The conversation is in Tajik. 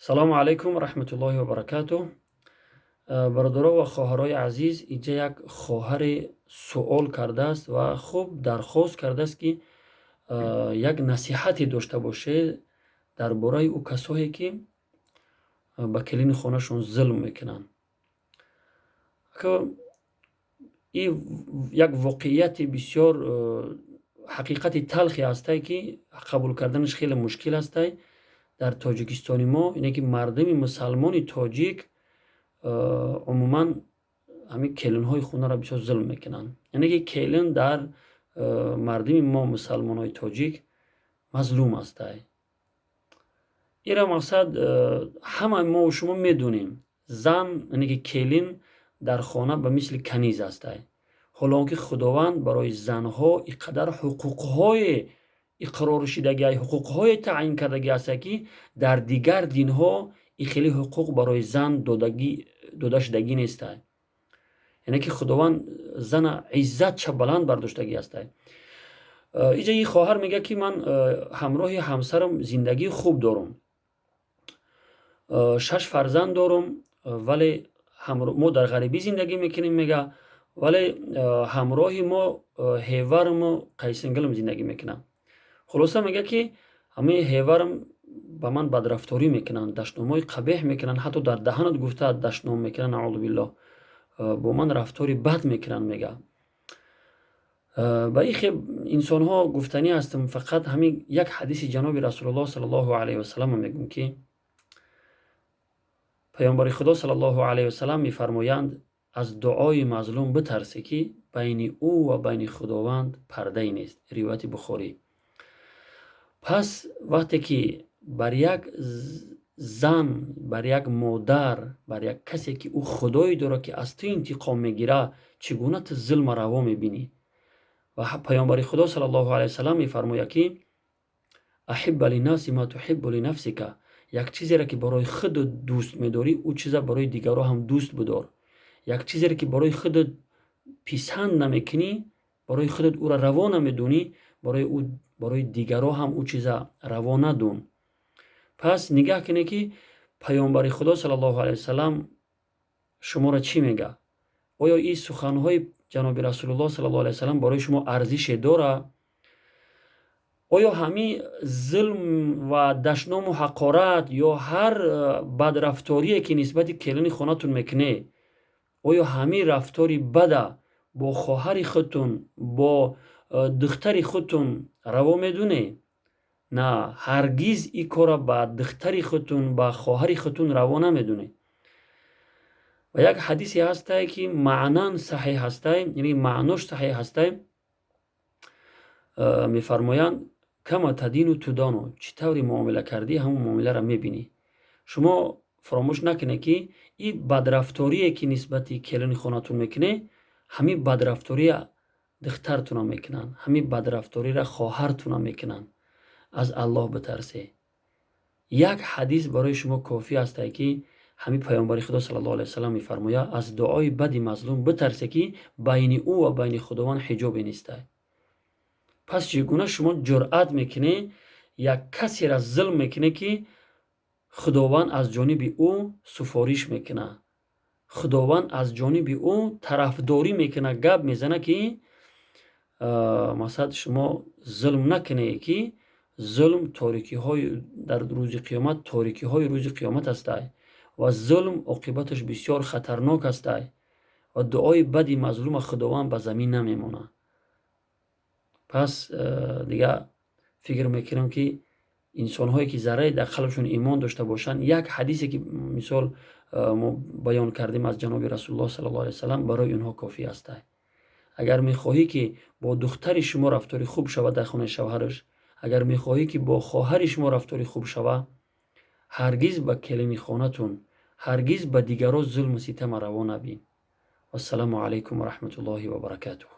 Салому алайкум раҳматуллоҳи ва баракатуҳ. Бародаро ва хоҳарои азиз, инҷа як хоҳаре суол кардааст ва хуб дархост кардааст, ки як насиҳате дошта бошед дар бораи ӯ касое, ки ба келини хонашон зулм мекунанд. И як воқеияти бисёр, ҳақиқати талхе ҳастае, ки қабул карданаш хеле мушкил ҳастае дар Тоҷикистони мо, ине ки мардуми мусалмони тоҷик умуман ҳамин келинҳои хонаро бисёр зулм мекунанд. Яъне ки келин дар мардуми мо, мусалмонҳои тоҷик, мазлум ҳастае. Ира мақсад ҳама мо шумо медонем, зан, яъне ки келин, дар хона ба мисли каниз ҳастае. Ҳоло он ки Худованд барои занҳо ин қадар ҳуқуқҳое иқрор шудагиай, ҳуқуқҳое таъин кардагӣ ҳастае, ки дар дигар динҳо ин хеле ҳуқуқ барои зан дода шудагӣ нестае. Яъне ки Худованд зана иззатша баланд бардоштагӣ ҳастае. Иҷа ин хоҳар мегӯяд, ки ман ҳамроҳи ҳамсарам зиндагии хуб дорум, шаш фарзанд дорум, вале мо дар ғарибӣ зиндагӣ мекунем, мега, вале ҳамроҳи мо ҳеварму қайсингилам зиндагӣ мекунам. Хулоса, мегӯяд, ки ҳамаи ҳеварам ба ман бадрафторӣ мекунанд, дашномҳои қабеҳ мекунанд, ҳатто дар даҳанат гуфта дашном мекунанд, наъузу биллоҳ, бо ман рафтори бад мекунанд, мега. Ба ин хел инсонҳо гуфтанӣ ҳастам, фақат ҳамин як ҳадиси ҷаноби Расулуллоҳ саллаллоҳу алайҳи васаллам мегӯм, ки Паёмбари Худо саллаллоҳу алайҳи васаллам мефармоянд: «Аз дуои мазлум битарсе, ки байни ӯ ва байни Худованд пардае нест». Ривояти Бухорӣ. Пас вақте ки бар як зан, бар як модар, бар як касе, ки ӯ худое дорад, ки аз ту интиқом мегирад, чӣ гуна ту зулма раво мебинӣ? Ва Паёмбари Худо саллаллоҳу алайҳи васаллам мефармояд, ки أحب للناس ما تحب لنفسك. Як чизеро, ки барои худат дӯст медорӣ, ӯ чиза барои дигарро ҳам дӯст бидор. Як чизеро, ки барои худат писанд намекунӣ, барои худат ӯро раво намедонӣ, барои дигарро ҳам ӯ чиза раво надон. Пас нигаҳ кунед, ки Паёмбари Худо саллаллоҳу алайҳи васаллам шуморо чӣ мегӯяд. Оё ин суханҳои ҷаноби Расулуллоҳ саллаллоҳу алайҳи васаллам барои шумо арзише дорад? Оё ҳамин зулм ва дашному ҳақорат ё ҳар бадрафторие, ки нисбати келини хонатон мекунед, оё ҳамин рафтори бада бо хоҳари худтон, бо духтари худтон раво медонед? На, ҳаргиз ин корро ба духтари худтон, ба хоҳари худтон раво намедонед. Ва як ҳадисе ҳастае, ки маънан саҳеҳ ҳастае, яъне маънош саҳеҳ ҳастае, мефармоянд: كما تدين تدان. Чӣ тавре муомила кардӣ, ҳамон муомиларо мебинӣ. Шумо фаромӯш накунед, ки ин бадрафторие, ки нисбати келини хонатон мекунед, ҳамин бадрафтория духтартона мекунанд, ҳамин бадрафториро хоҳартона мекунанд. Аз Аллоҳ битарсе. Як ҳадис барои шумо кофӣ ҳастае, ки ҳамин Паёмбари Худо саллаллоҳу алайҳи васаллам мефармояд: «Аз дуои бади мазлум битарсе, ки байни ӯ ва байни Худованд ҳиҷобе нестае». Пас чӣ гуна шумо ҷуръат мекунед, як касеро зулм мекунед, ки Худованд аз ҷониби ӯ суфориш мекунад, Худованд аз ҷониби ӯ тарафдорӣ мекунад, гап мезанад, ки масалан, шумо зулм накунед, ки зулм торикиҳои дар рӯзи қиёмат, торикиҳои рӯзи қиёмат ҳастай ва зулм оқибаташ бисёр хатарнок ҳастай ва дуои бади мазлума Худованд ба замин намемонад. Пас дигар фикр мекунам, ки инсонҳое, ки заррае дар қалбшон имон дошта бошанд, як ҳадисе, ки мисол мо баён кардем аз ҷаноби Расулуллоҳ саллаллоҳу алайҳи васаллам, барои онҳо кофӣ ҳастай. Агар мехоҳӣ, ки бо духтари шумо рафтори хуб шавад дар хонаи шавҳараш, агар мехоҳӣ, ки бо хоҳари шумо рафтори хуб шавад, ҳаргиз ба келини хонатон, ҳаргиз ба дигарон зулму ситама раво набин. Вассалому алайкум ва раҳматуллоҳи ва баракатуҳ.